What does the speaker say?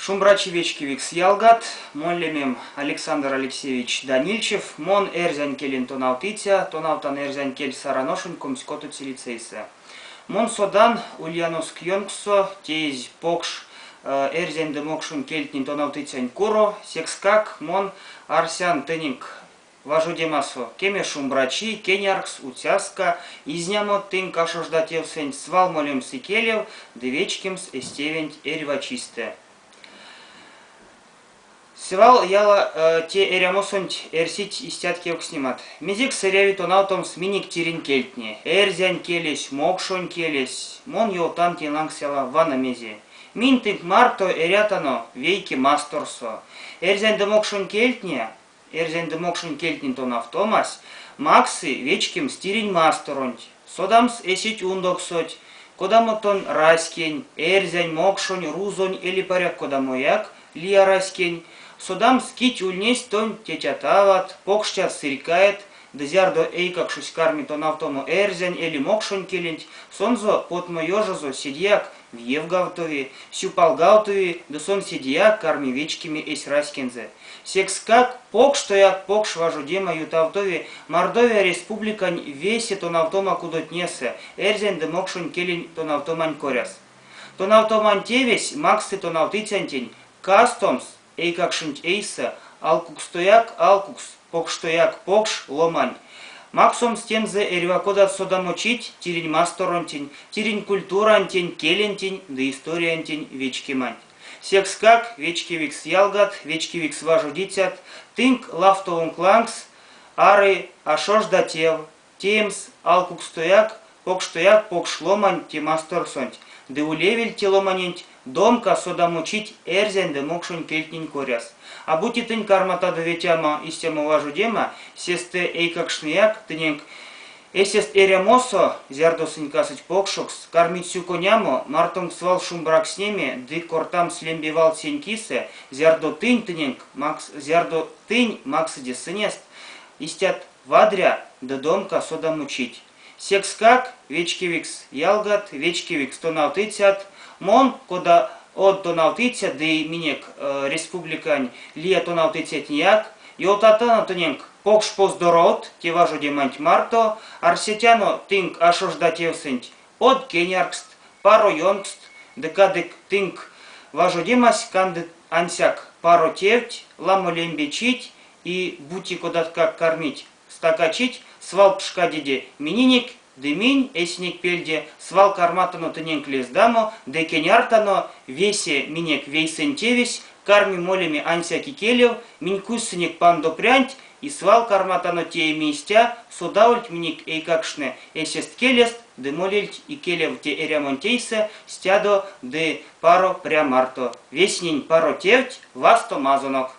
Шумбрачи вечкевикс ялгат, монь лемем Александр Алексеевич Данильчев, мон эрзянь келень тонавтыця, тонавтан эрзянь кель Сараношонь комськотоце лицейсэ. Мон содан, Ульяновск ёнкссо теезь покш эрзянь ды мокшонь кельтнень тонавтыцянь куро, секскак мон арсян тыненк важодемасо кеме шумбрачи, кеняркс, уцяска, изнямо тынк а шожда тевсэнть свал молемс икелев ды вечкемс эсь тевенть эрьва чистэ. Свал яла те эрямосонть эрсить истят кевкстнемат. Мезекс эряви тонавтомс минек тиринь кельтне, эрзянь келесь, мокшонь келесь, мон ёвтан тень лангс яла вана мезе. Минь тынк марто эрятано вейке масторсо. Эрзянь ды мокшонь кельтне, эрзянь ды мокшонь кельтнень тонавтомась максы вечкемс тиринь масторонть, содамс эсеть ундоксоть, кодамо тон раськень, эрзянь, мокшонь, рузонь эли паряк кодамояк лия раськень, содамс, кить ульнесть тонь тетят-ават, покштят-сырькаят, ды зярдо эйкакшось карми тонавтомо эрзянь эли мокшонь келенть, сонзэ потмо ёжозо седеяк виевгавтови, сюпалгавтови ды сон седеяк карми вечкеме эсь раськензэ. Секскак покштояк покш важодема ютавтови Мордовия Республикань весе тонавтома кудотнесэ эрзянь ды мокшонь келень тонавтомань коряс. Тонавтомань тевесь максы тонавтыцянтень кастомс эйкакшонть эйсэ алкукстояк алкукс, покштояк покш ломань, максомс тензэ эрьва кодат содамочить тиринь масторонтень, тиринь культурантень, келентень ды историянтень вечкеманть. Секскак, вечкевикс ялгат, вечкевикс важодицят, тынк лавтовонк лангс ары а шожда тев, теемс алкукстояк покштояк покш ломань те масторсонть, ды улевельть те ломаненть домка содамочить эрзянь ды мокшонь кельтнень коряс. А бути тынь карматадо ветямо истямо важодема, сестэ эйкакштнеяк тыненк эсест эрямосо, зярдо сынь касыть покшокс, кармить сюконямо, мартонк свал шумбракстнеме ды кортамс лембе валт сень кисэ, зярдо тынь тыненк макс, зярдо тынь максыде сынест истят вадря ды домка содамочить. Секскак, вечкевикс ялгат, вечкевикс тонавтыцят, мон, кода од тонавтыця ды минек республикань лия тонавтыцятнеяк, ёвтатано тыненк покш поздоровт те важодеманть марто, арсетяно тынк а шожда тевсэнть од кеняркст, паро ёнкст ды кадык тынк важодемась канды ансяк паро тевть, ламо лембе чить и бути кодаткак кармить стакачить, свал пшкадиде миненек ды минь эсенек пельде свал карматано тыненк лездамо ды кеняртано, весе минек вейсэнь тевесь карми молеме ансяк икелев, минь кузьсынек пандо прянть и свал карматано тееме истя, содавольть минек эйкакштне эсест келест ды молельть икелев те эрямонть эйсэ стядо ды паро пря марто. Весенень паро тевть, вастомазонок!